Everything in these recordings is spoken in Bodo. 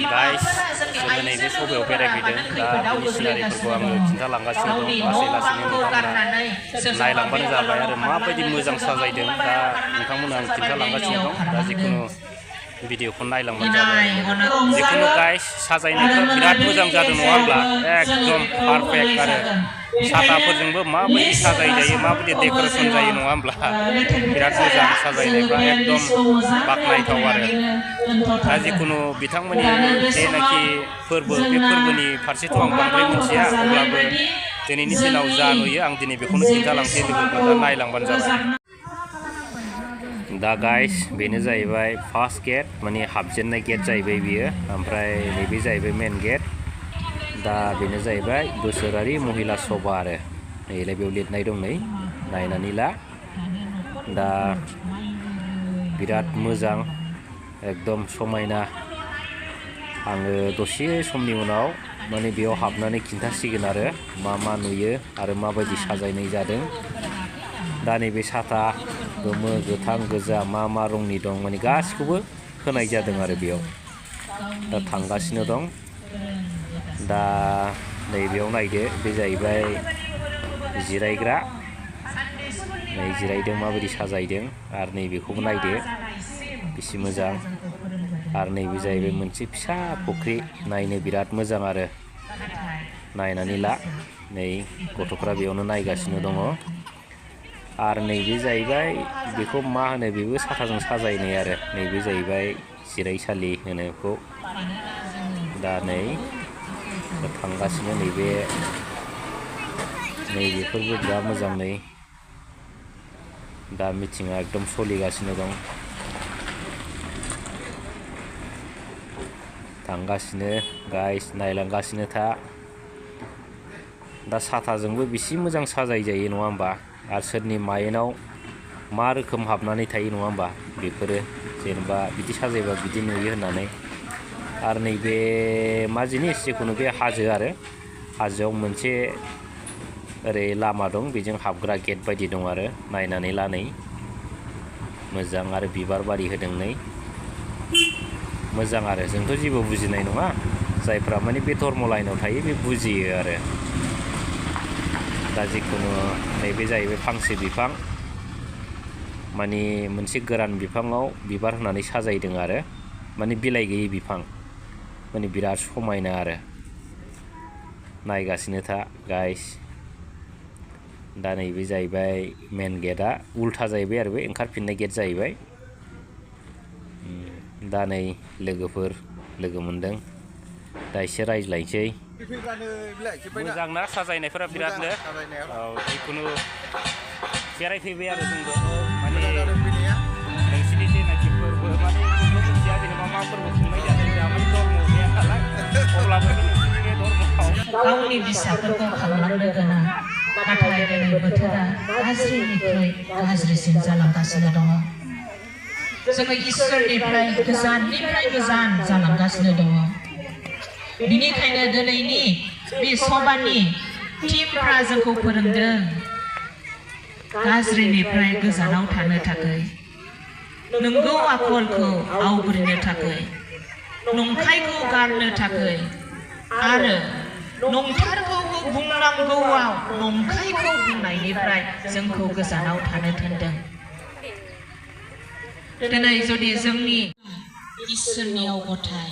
guys, जोङो नैबे सबायाव बेरायफैदों दा बिनि सिनारिफोरखौ आङो खिन्थालांगासिनो दं लासै लासैनो नोंथांमोना नायलांबानो जाबाय आरो माबायदि मोजां साजायदों दा नोंथांमोना आं खिन्थालांगासिनो दं दा जिखुनु भिडिअखौ नायलांबानो जाबाय जिखुनु गाइस साजायनायफ्रा बिराद मोजां जादों नङा होमब्ला एकदम पारफेक्ट आरो साथाफोरजोंबो माबायदि साजायजायो माबायदि डेक'रेसन जायो नङा होमब्ला बिराद मोजां साजायनायफ्रा एकदम बाख्नायथाव आरो दा जिखुनु बिथांमोननि जेनाखि फोरबो बे फोरबोनि फारसेथ' आं बांद्राय मिथिया अब्लाबो दिनैनि दिनाव जा नुयो आं दिनै बेखौनो खिन्थालांसै लोगोफोर दा नायलांबानो जाबाय दा गाइस बेनो जाहैबाय फार्स्ट गेट माने हाबजेननाय गेट जाहैबाय बियो ओमफ्राय नैबे जाहैबाय मेन गेट दा बेनो जाहैबाय बोसोरारि महिला सभा आरो नैलाय बेयाव लिरनाय दं नै नायनानै ला दा बिराद मोजां एकदम समायना आङो दसे समनि उनाव माने बेयाव हाबनानै खिन्थासिगोन आरो मा नुयो आरो माबायदि साजायनाय जादों दा नैबे साथा गोमो गोथां गोजा मा रंनि दं माने गासिखौबो होनाय जादों आरो बेयाव दा थांगासिनो दं दा नैबेयाव नायदो बे जाहैबाय जिरायग्रा नै जिरायदों माबायदि साजायदों आरो नैबेखौबो नायदो बेसे मोजां आरो नैबे जाहैबाय मोनसे फिसा फुख्रि नायनो बिराद मोजां आरो नायनानै ला नै गथ'फ्रा बेयावनो नायगासिनो दङ आरो नैबे जाहैबाय बेखौ मा होनो बेबो साथाजों साजायनाय आरो नैबे जाहैबाय जिरायसालि होनो बेखौ दा नै थांगासिनो नैबेफोरबो बिराद मोजां नै दा मिटिङा एकदम सोलिगासिनो दं थांगासिनो गाइस नायलांगासिनो था दा साथाजोंबो बेसे मोजां साजायजायो नङा होमबा आरो सोरनि माइनाव मा रोखोम हाबनानै थायो नङा होमबा बेफोरो जेनेबा बिदि साजायबा बिदि नुयो होननानै आरो नैबे मा जिनिस जिखुनु बे हाजो आरो हाजोआव मोनसे ओरै लामा दं बेजों हाबग्रा गेट बायदि दं आरो नायनानै ला नै मोजां आरो बिबार बारि होदों नै मोजां आरो जोंथ' जेबो बुजिनाय नङा जायफ्रा माने बे धर्म लाइनाव थायो बे बुजियो आरो दा जिखुनु नैबे जाहैबाय फांसे बिफां माने मोनसे गोरान बिफाङाव बिबार होनानै साजायदों आरो माने बिलाइ गैयै बिफां माने बिराद समायना आरो नायगासिनो था गाइस दा नैबे जाहैबाय मेन गेटआ उल्था जाहैबाय आरो बे ओंखारफिननाय गेट जाहैबाय दा नै लोगोफोर लोगो मोनदों दा एसे रायज्लायनोसै मोजां ना साजायनायफोरा बिरादनो औ जिखुनु बेरायफैबाय आरो जोंबो माने नोंसिनि जेनाखि फोरबो माने जोंबो मिथिया जेनेबा मा फोरबो खुंनाय जादों जोंहा माने धर्म गैया नालाय अब्लाबो नोंसिनि बे धर्मआव गावनि फिसाफोरखौ खांलांनो गोनां नाथाय दिनै बोथोरा गाज्रिनिख्रुइ गाज्रिसिन जालांगासिनो दङ जोङो इसोरनिफ्राय गोजाननिफ्राय गोजान जालांगासिनो दङ बिनिखायनो दिनैनि बे सभानि टिमफ्रा जोंखौ फोरोंदों गाज्रिनिफ्राय गोजानाव थानो थाखाय नंगौ आखलखौ आवग्रिनो थाखाय नंखायखौ गारनो थाखाय आरो नंथारगौ बुंनांगौआव नंखायखौ बुंनायनिफ्राय जोंखौ गोजानाव थानो थिनदों दिनै जुदि जोंनि इसोरनियाव गथाय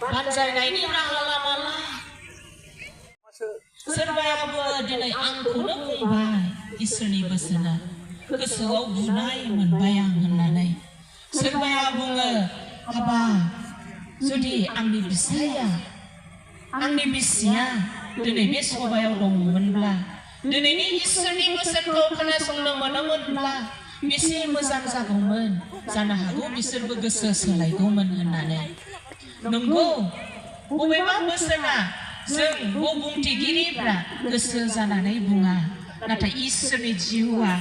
बानजायनायनि राहा लामा ला सोरबाया बुङो दिनै आंखौनो बुंबाय इसोरनि बोसोना गोसोआव बुनाय मोनबाय आं होननानै सोरबाया बुङो हाबा जुदि आंनि बिसाया आंनि बिसिया दिनै बे सभायाव दंमोनब्ला दिनैनि इसोरनि बोसोनखौ खोनासंनो मोनोमोनब्ला बेसे मोजां जागौमोन जानो हागौ बिसोरबो गोसो सोलायगौमोन होननानै नंगौ बबेबा बोसोना जों बुंथिगिरिफ्रा गोसो जानानै बुङा नाथाय इसोरनि जिउआ